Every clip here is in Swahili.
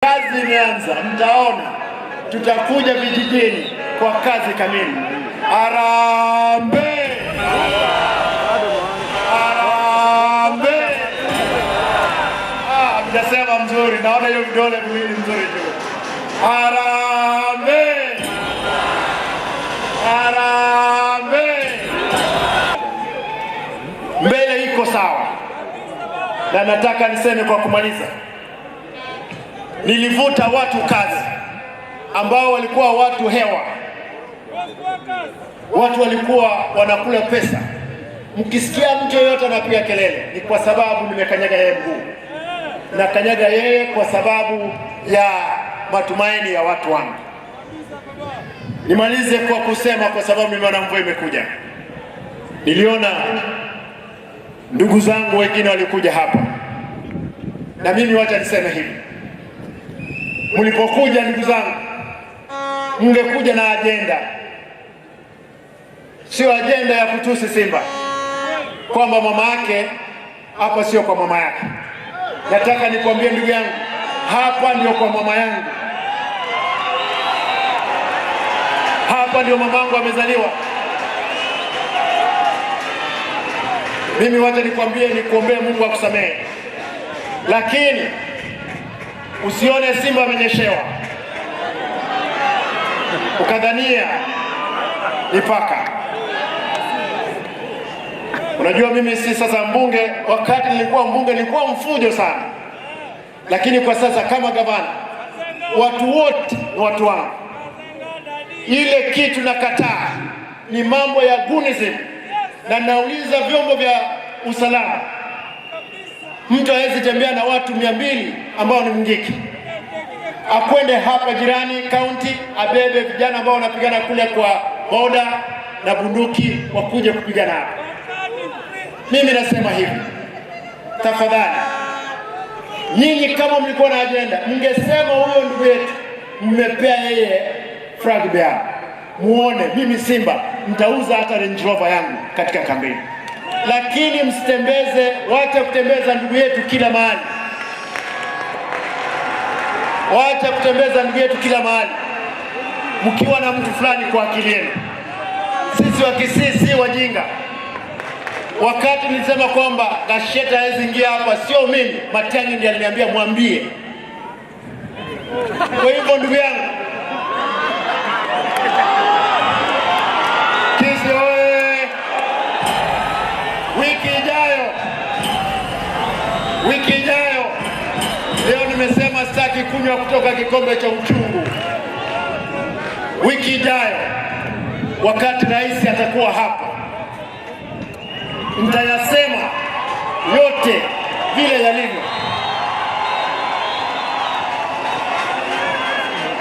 Kazi imeanza, mtaona tutakuja vijijini kwa kazi kamili. Harambee! Harambee! Ah, mtasema mzuri, naona hiyo vidole viwili mzuri tu. Harambee! Harambee! Mbele iko sawa, na nataka niseme kwa kumaliza, nilivuta watu kazi ambao walikuwa watu hewa, watu walikuwa wanakula pesa. Mkisikia mtu yeyote anapiga kelele ni kwa sababu nimekanyaga yeye mguu, nakanyaga yeye kwa sababu ya matumaini ya watu wangu. Nimalize kwa kusema, kwa sababu nimeona mvua imekuja. Niliona ndugu zangu wengine walikuja hapa, na mimi wacha niseme hivi, mlipokuja ndugu zangu, mngekuja na ajenda, sio ajenda ya kutusi Simba kwamba mama yake hapa sio kwa mama yake. Nataka nikwambie ndugu yangu, hapa ndio kwa mama yangu, hapa ndio mamangu amezaliwa. Mimi wacha nikwambie, nikuombee Mungu akusamehe, lakini usione Simba amenyeshewa ukadhania ni paka. Unajua mimi si sasa mbunge. Wakati nilikuwa mbunge nilikuwa mfujo sana, lakini kwa sasa kama gavana, watu wote ni watu wangu. Ile kitu nakataa ni mambo ya gunism, na nauliza vyombo vya usalama, mtu hawezi tembea na watu 200 ambao ni Mungiki, akwende hapa jirani kaunti abebe vijana ambao wanapigana kule kwa boda na bunduki wakuje kupigana hapa. Mimi nasema hivi, tafadhali, nyinyi kama mlikuwa na ajenda, mngesema huyo ndugu yetu mmepea yeye flag bearer, muone mimi Simba mtauza hata Range Rover yangu katika kampeni, lakini msitembeze, wacha kutembeza ndugu yetu kila mahali, wacha kutembeza ndugu yetu kila mahali, mkiwa na mtu fulani kwa akili yenu. Sisi wa Kisii si wajinga. Wakati nilisema kwamba Gacheta hawezi ingia hapa, sio mimi, Matiang'i ndiye aliniambia mwambie. Kwa hivyo ndugu yangu, Kisii oye! Wiki ijayo, wiki ijayo, leo nimesema sitaki kunywa kutoka kikombe cha uchungu. Wiki ijayo, wakati rais atakuwa hapa, nitayasema yote vile yalivyo.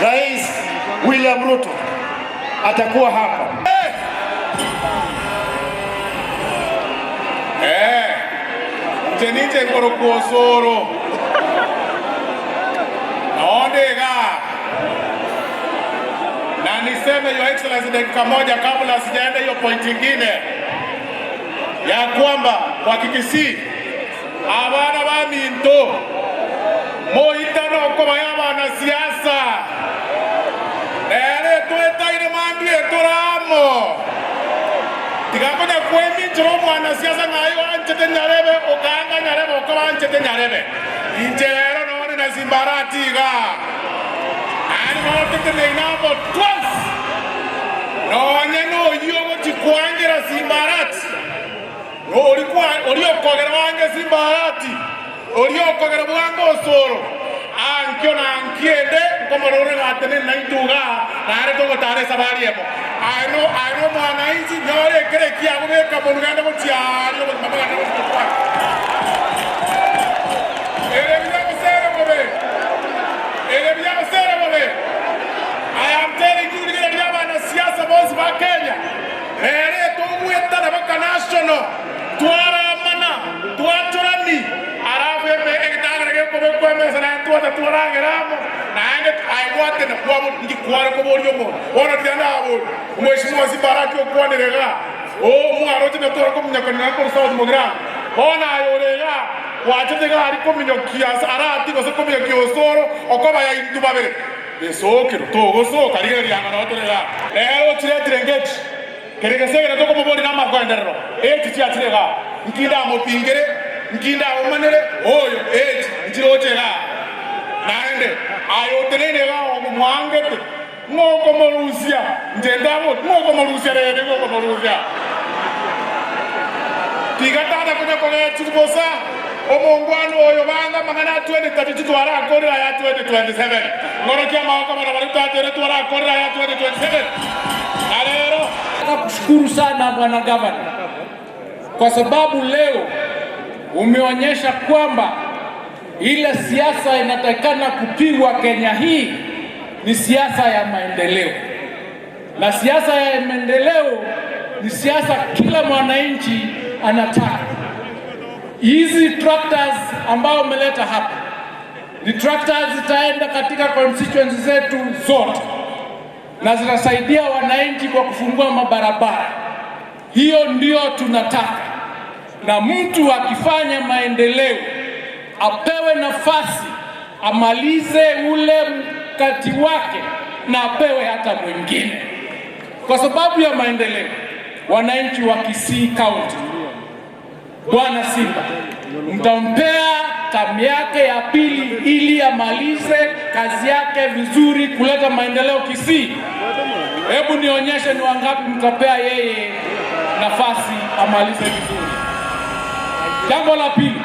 Rais William Ruto atakuwa hapa. Nche ninche nkoro Osoro naondega na niseme, Your Excellency, dakika moja kabla sijaenda hiyo point ingine, ya kwamba kwa Kikisii abana ba minto moitano koba ya banasiasa ere twetaire mambie toramo tigakonya kweminchira omwanasiasa ng'ayo anchete nyarebe okanga nyarebe okoba anchete nyarebe inche rero none na Simbarati iga ani noteteneinamo 12 nonye noyio ogochikwangira Simbarati ori okogera wange Simbarati ori okogera bwange Osoro ankio na ankiende nkomorore gatene naituga nare togotara esabari emo aino aino mwananchi nyore ekere kiago beka mondu gende gochiaria obogima bwagende gochitokwana ere biagosere bobe ere biagosere bobe. I am telling you, ligera ria abanasiasa bonsi ba Kenya rere togwetana baka national twaramana twachorani arafu egetang'ana gekobekwa emesa naye twata twarageramo naende aigwate na kwabo ngikware koboria omonto bono tiga ndabori omweshimiwa Simbarati okwanire iga o mwaroche natwara kominyakanina kori South Mugirango bono aye ore iga. Gwachete gari kominyokia arati gose kominyokia osoro okoba ya intu babere. Esokero togosoka rigereria ng'ana otorera. Lero chiretire ngeti. Keregesegere tokomobori na makwenderero. Eti chiachirega. Nkinda mopingere, nkinda omanere, oyo eti nchirochega. Naende ayotenene ga omwangete. Ngoko morusia, njendamo ngoko morusia rere ngoko morusia. Tigatana kunya kone chikubosa. Omongwano oyo banga mangana 2032 twarakorera ya 2027. Ngorokia maoko mana bari tatere twarakorera ya 2027. Alero nataka kushukuru sana Bwana Gavana kwa sababu leo umeonyesha kwamba ile siasa inatakikana kupigwa Kenya hii ni siasa ya maendeleo, na siasa ya maendeleo ni siasa kila mwananchi anataka. Hizi tractors ambao umeleta hapa ni tractors zitaenda katika constituency zetu zote na zitasaidia wananchi kwa kufungua mabarabara. Hiyo ndio tunataka, na mtu akifanya maendeleo apewe nafasi amalize ule mkati wake na apewe hata mwingine, kwa sababu ya maendeleo. Wananchi wa Kisii County, Bwana Simba mtampea tamu yake ya pili ili amalize kazi yake vizuri kuleta maendeleo Kisii. Hebu nionyeshe ni wangapi mtapea yeye nafasi amalize vizuri. Jambo la pili,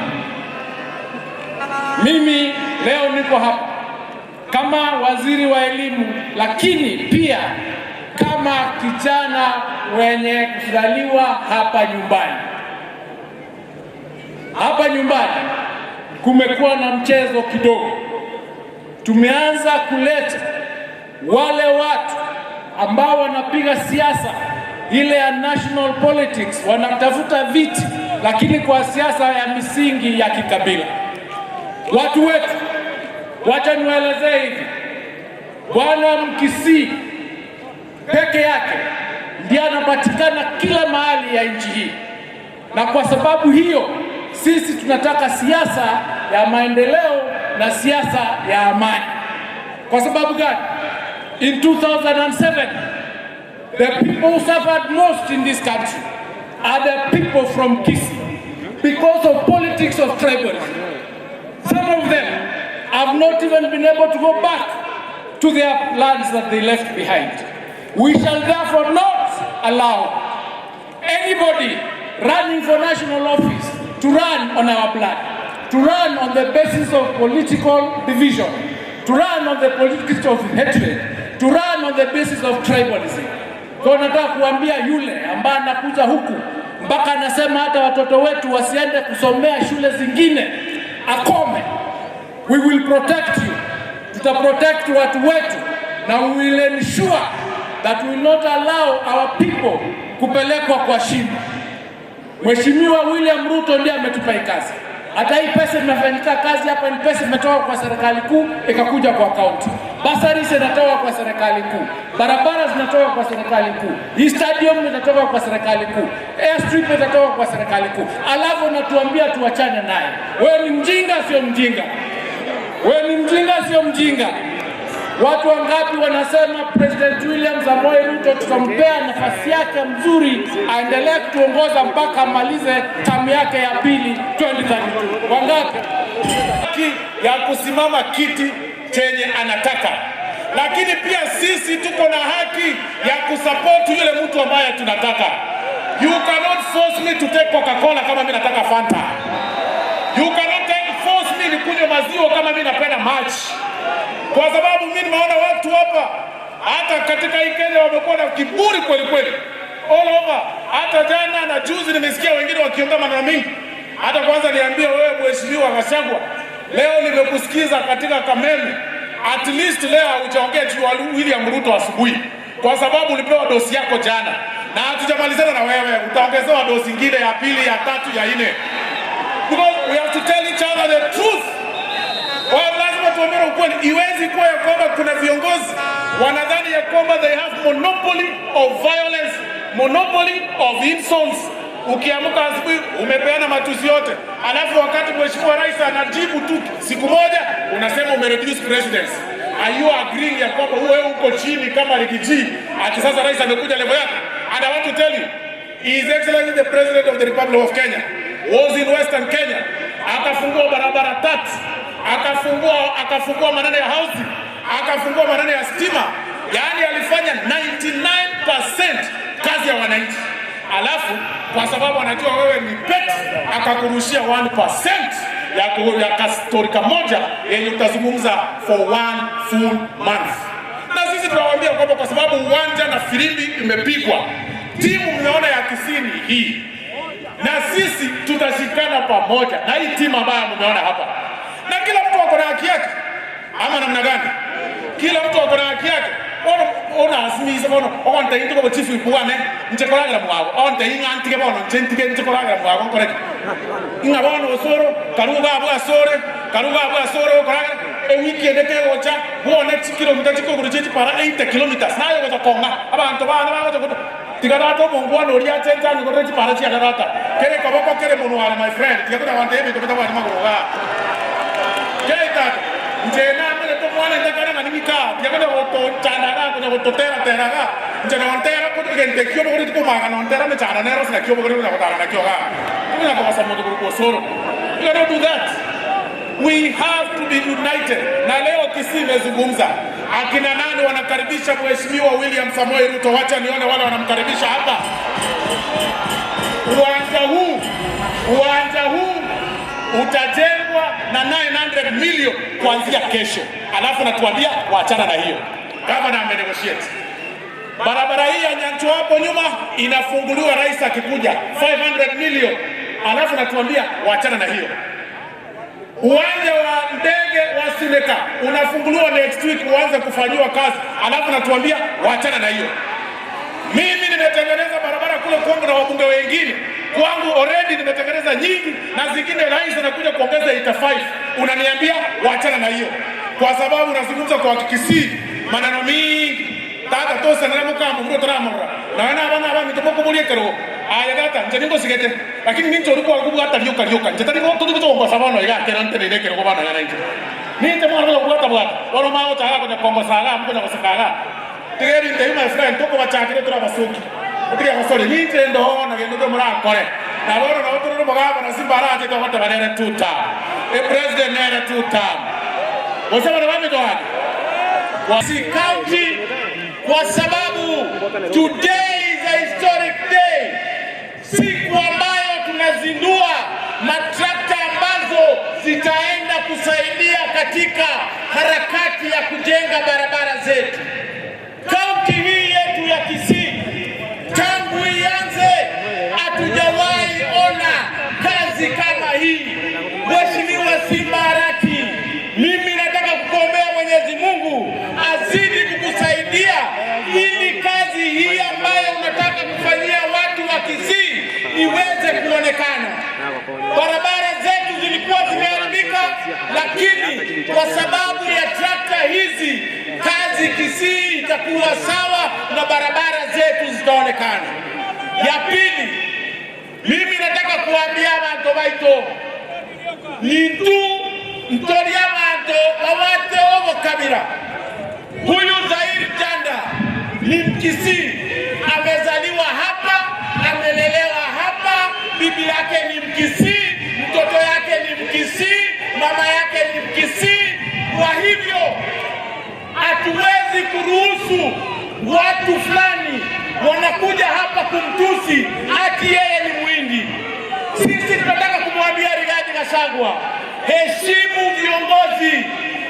mimi leo niko hapa kama waziri wa elimu, lakini pia kama kijana wenye kuzaliwa hapa nyumbani. Hapa nyumbani kumekuwa na mchezo kidogo. Tumeanza kuleta wale watu ambao wanapiga siasa ile ya national politics, wanatafuta viti, lakini kwa siasa ya misingi ya kikabila. Watu wetu, wacha niwaelezee hivi, Bwana Mkisii peke yake ndiye anapatikana kila mahali ya nchi hii, na kwa sababu hiyo sisi tunataka siasa ya maendeleo na siasa ya amani. Kwa sababu gani? In 2007 the people who suffered most in this country are the people from Kisii because of politics of tribalism. Some of them have not even been able to go back to their lands that they left behind. We shall therefore not allow anybody running for national office to run on our blood, to run on the basis of political division, to run on the politics of hatred, to run on the basis of tribalism. Kwa nataka kuambia yule ambaye anakuja huku mpaka anasema hata watoto wetu wasiende kusomea shule zingine, akome. We will protect you. Tuta protect watu wetu na we will ensure that we will not allow our people kupelekwa kwa shimo. Mheshimiwa William Ruto ndiye ametupa hii kazi. Hata hii pesa imefanyika kazi hapa ni pesa imetoka kwa serikali kuu ikakuja kwa kaunti. Bursaries inatoka kwa serikali kuu, barabara zinatoka kwa serikali kuu, hii stadium inatoka kwa serikali kuu, airstrip inatoka kwa serikali kuu, alafu unatuambia tuachane naye. Wewe ni mjinga, sio mjinga? Wewe ni mjinga, sio mjinga? Watu wangapi wanasema President William Samoei Ruto tutampea nafasi yake mzuri aendelee kutuongoza mpaka amalize tamu yake ya pili 2032? Wangapi? Haki ya kusimama kiti chenye anataka, lakini pia sisi tuko na haki ya kusupport yule mtu ambaye tunataka. You cannot force me to take Coca-Cola kama mimi nataka Fanta. You cannot force me nikunywe maziwa kama mimi napenda maji, kwa sababu mimi nimeona watu hapa hata katika hii Kenya wamekuwa na kiburi kweli kweli, all over. Hata jana na juzi nimesikia wengine wakiongea maneno mingi. Hata kwanza niambie wewe Mheshimiwa Gachagua, leo nimekusikiza katika Kameme, at least leo haujaongea juu ya William Ruto asubuhi, kwa sababu ulipewa dosi yako jana na hatujamalizana na wewe, utaongezewa dosi ingine ya pili, ya tatu, ya nne, because we have to tell each other the truth. Well, lazima tuambie ukweli. Iwezi kuwa ya kwamba kuna viongozi wanadhani ya kwamba they have monopoly of violence, monopoly of insults. Ukiamka asubuhi umepeana matusi yote. Alafu wakati mheshimiwa rais anajibu tu siku moja, unasema umereduce presidency. Are you agreeing ya kwamba wewe uko chini kama Riggy G, ati sasa rais amekuja level yako? And I want to tell you, His Excellency the President of the Republic of Kenya was in Western Kenya, akafungua barabara tatu, akafungua maneno ya housing, akafungua maneno ya stima, yaani alifanya 99% kazi ya wananchi. Alafu kwa sababu anajua wewe ni pet, akakurushia 1% ya kastori kamoja yenye utazungumza for one full month. Na sisi tunawaambia kwamba kwa sababu uwanja na filimbi imepigwa, timu mmeona ya Kisii ni hii, na sisi tutashikana pamoja na hii timu ambayo mmeona hapa, na kila mtu ako na haki yake, ama namna gani? Kila mtu ako na haki yake. Ono ona asimisa bono onte into ko chifu ikuane nche koragera mwago onte inga ntige bono nche ntige nche koragera mwago nkoreke inga bono osoro karuga abu asore karuga abu asore koragera e wiki ende gocha bone kilomita chikoguru chichi para 80 kilometers nayo gocha konga abantu bana bagocha kuto tiga data mongwana oria chenjani gore chipara chia data kere koboko kere mono my friend tiga kuna wante ebi tobeta wani magoro ga kere tata njena mele to mwana ndakana ngani mika tiga kuna goto chanda ga kuna goto tera tera ga njena wantera ko gente kyo bogori ko maga no ntera me chana nero sina kyo bogori na ko tara na kyo ga kuna ko basa moto ko soro. We cannot do that. We have to be united. Na leo Kisii imezungumza. Akina nani wanakaribisha Mheshimiwa William Samoei Ruto? Wacha nione wale wanamkaribisha hapa. Uwanja huu utajengwa na 900 million kuanzia kesho. Alafu natuambia waachana na hiyo. Governor amenegotiate. Barabara hii ya Nyanchwa hapo nyuma inafunguliwa rais akikuja 500 million. Alafu natuambia waachana na hiyo. Uwanja wa ndege wa Suneka unafunguliwa next week uanze kufanyiwa kazi. Alafu natuambia waachana na hiyo. Mimi nimetengeneza barabara kule kwangu na wabunge wengine. Kwangu already nimetengeneza nyingi na zingine rais anakuja kuongeza 85. Unaniambia waachana na hiyo. Kwa sababu unazungumza kwa Kisii maneno mingi. Tata tosa na mukamu muro tramora. Na wana bana ba mitoko kubulie kero. Aya tata nje ningo sigete. Lakini nincho ulikuwa kubwa lioka lioka. Nje tani ko tuliko kongo sabano iga tena nte kero bana yana nje. Ninje mwana ko bwata bwata. Wano mao taga ko kongo saga mko na kusakaga. Tigeri nte my friend toko bachakire tura basuki. Otiga basore ninje ndo na gendo murakore. Na boro na otoro mugaba na simba raje to hote banere tuta. E president nere tuta. Wasema na wami toani. Si county kwa sababu today is a historic day. Siku ambayo tunazindua matrakta ambazo zitaenda kusaidia katika harakati ya kujenga barabara zetu. Kaunti hii yetu ya Kisii tangu ianze hatujawahi ona kazi kama hii. Mheshimiwa Simba Arati, mimi nataka kukuombea Mwenyezi Mungu azidi kukusaidia ili kazi hii ambayo unataka kufanyia watu wa Kisii iweze kuonekana. Barabara zetu zilikuwa zimeharibika, lakini kwa sababu ya trakta hizi kazi Kisii itakuwa sawa na barabara zetu zitaonekana. Ya pili, mimi nataka kuambia bantu baito nintu ntoria bantu bawate obo kabira. Huyu Zair Janda ni Mkisii, amezaliwa hapa, amelelewa hapa, bibi yake ni Mkisii, mtoto yake ni Mkisii, mama yake ni Mkisii. Kwa hivyo hatuwezi kuruhusu watu fulani wanakuja hapa kumtusi ati yeye ni Muhindi. Sisi tunataka kumwambia Rigathi Gachagua, heshimu viongozi.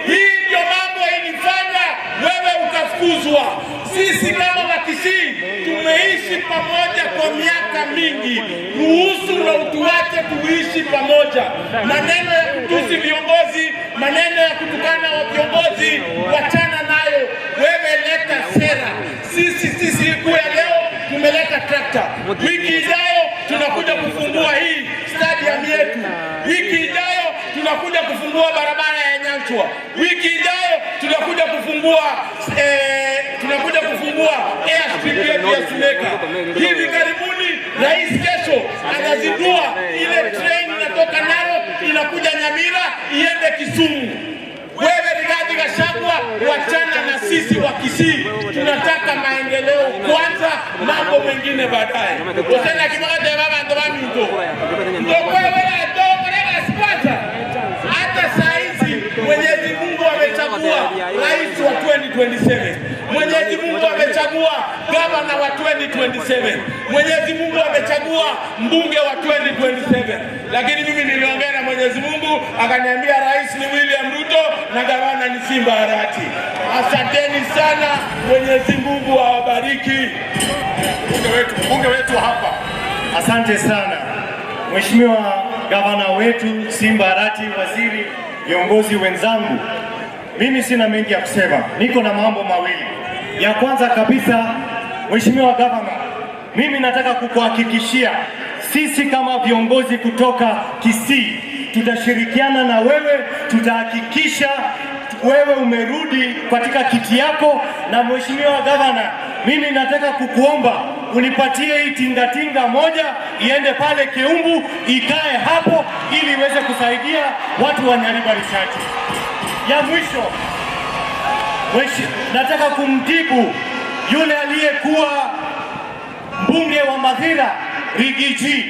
Hii ndio mambo ilifanya wewe ukafukuzwa. Sisi kama Wakisii tumeishi pamoja kwa miaka mingi. Ruhusu na utuache tuishi pamoja. Maneno ya kutusi viongozi, maneno ya kutukana wa viongozi, wachana nayo. Wewe leta sera. Sisi siku ya leo tumeleta trakta. Wiki ijayo tunakuja kufungua hii stadium yetu. Wiki ijayo tunakuja kufungua barabara ya Nyanchwa. Wiki ijayo tunakuja kufungua airstrip yetu ya Suneka. Hivi karibuni rais kesho anazindua ile train inatoka Narok inakuja Nyamira iende Kisumu. Wewe Rigathi Gachagua, wachana na sisi wa Kisii, tunataka maendeleo kwanza, mambo mengine baadaye. Osena kimaka baba ndo baminto kwanza. Hata saa hizi Mwenyezi Mungu amechagua rais wa 2027. Mwenyezi Mungu amechagua gavana wa 2027. Mwenyezi Mungu amechagua mbunge wa 2027. Lakini mimi niliongea na Mwenyezi Mungu akaniambia rais ni William Ruto na gavana ni Simba Arati. Asanteni sana, Mwenyezi Mungu awabariki. Mbunge wetu hapa. Asante sana Mheshimiwa Gavana wetu Simba Arati, waziri, viongozi wenzangu, mimi sina mengi ya kusema, niko na mambo mawili. Ya kwanza kabisa, Mheshimiwa Gavana, mimi nataka kukuhakikishia sisi kama viongozi kutoka Kisii tutashirikiana na wewe, tutahakikisha wewe umerudi katika kiti yako. Na Mheshimiwa Gavana, mimi nataka kukuomba unipatie hii tingatinga moja iende pale Keumbu ikae hapo ili iweze kusaidia watu wa Nyaribari Chache. Ya mwisho, nataka kumjibu yule aliyekuwa mbunge wa Mathira Riggy G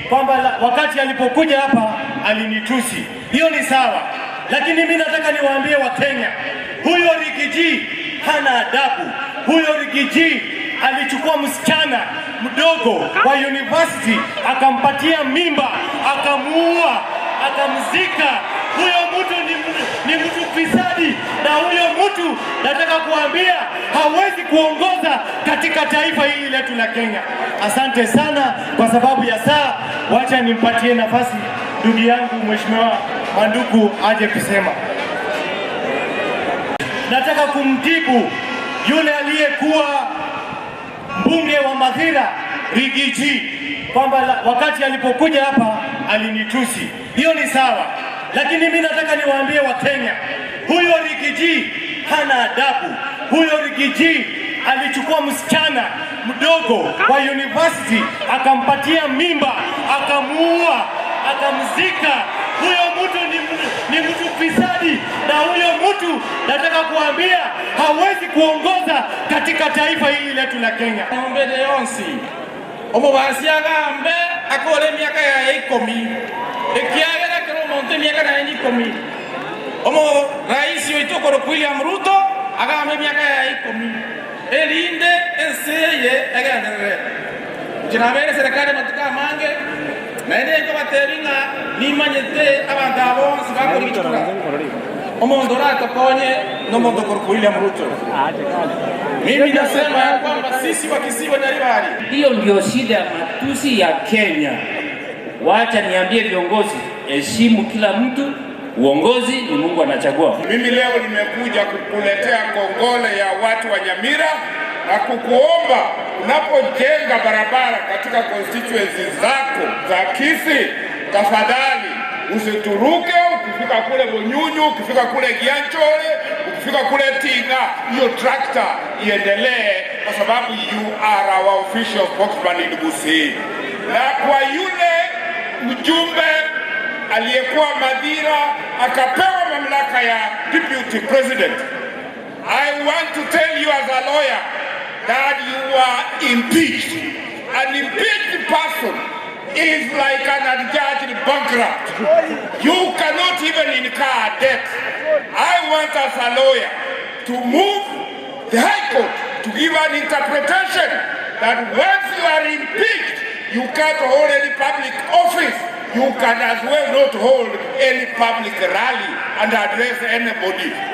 kwamba wakati alipokuja hapa alinitusi. Hiyo ni sawa, lakini mimi nataka niwaambie Wakenya, huyo Riggy G hana adabu. Huyo Riggy G alichukua msichana mdogo wa university akampatia mimba, akamuua, akamzika. Huyo mtu ni mtu fisadi, na huyo mtu nataka kuambia hawezi kuongoza katika taifa hili letu la Kenya. Asante sana. Kwa sababu ya saa, wacha nimpatie nafasi ndugu yangu Mheshimiwa Manduku aje kusema. Nataka kumjibu yule aliyekuwa mbunge wa Mathira Riggy G kwamba wakati alipokuja hapa alinitusi. Hiyo ni sawa, lakini mimi nataka niwaambie Wakenya, huyo Riggy G hana adabu. Huyo Riggy G alichukua msichana mdogo wa university akampatia mimba, akamuua, akamzika. Huyo mtu ni mtu fisadi, na huyo mtu nataka kuambia hawezi kuongoza katika taifa hili letu la Kenya. Mbere yonsi omubasi agambe akore emiaka yaye 10 ekiagera kero omonto emiaka naye 10 omo rais oito okorokwa William Ruto agambe emiaka yaye 10 erinde ensi eye egenderere nchi serikali matuka amange naende nkobatebi ng'a nimanyete abanto abo bonsi bakorigichukura omonto oratokonye nomonto okorokwa William Ruto. Mimi nasema ya kwamba sisi wa Kisii wa Nyaribari, Hiyo ndio shida ya matusi ya Kenya. Wacha niambie viongozi, heshimu kila mtu. Uongozi ni Mungu anachagua. Mimi leo nimekuja kukuletea kongole ya watu wa Nyamira na kukuomba unapojenga barabara katika constituency zako za Kisii, tafadhali usituruke. Ukifika kule Bonyunyu, ukifika kule Gianchore, ukifika kule Tinga, hiyo tractor iendelee, kwa sababu you are our official spokesman in Kisii. Na kwa yule mjumbe aliyekuwa Mathira akapewa mamlaka ya deputy president, I want to tell you as a lawyer that you are impeached. An impeached person is like an adjudged bankrupt. You cannot even incur debt. I want as a lawyer to move the High Court to give an interpretation that once you are impeached, you can't hold any public office. You can as well not hold any public rally and address anybody.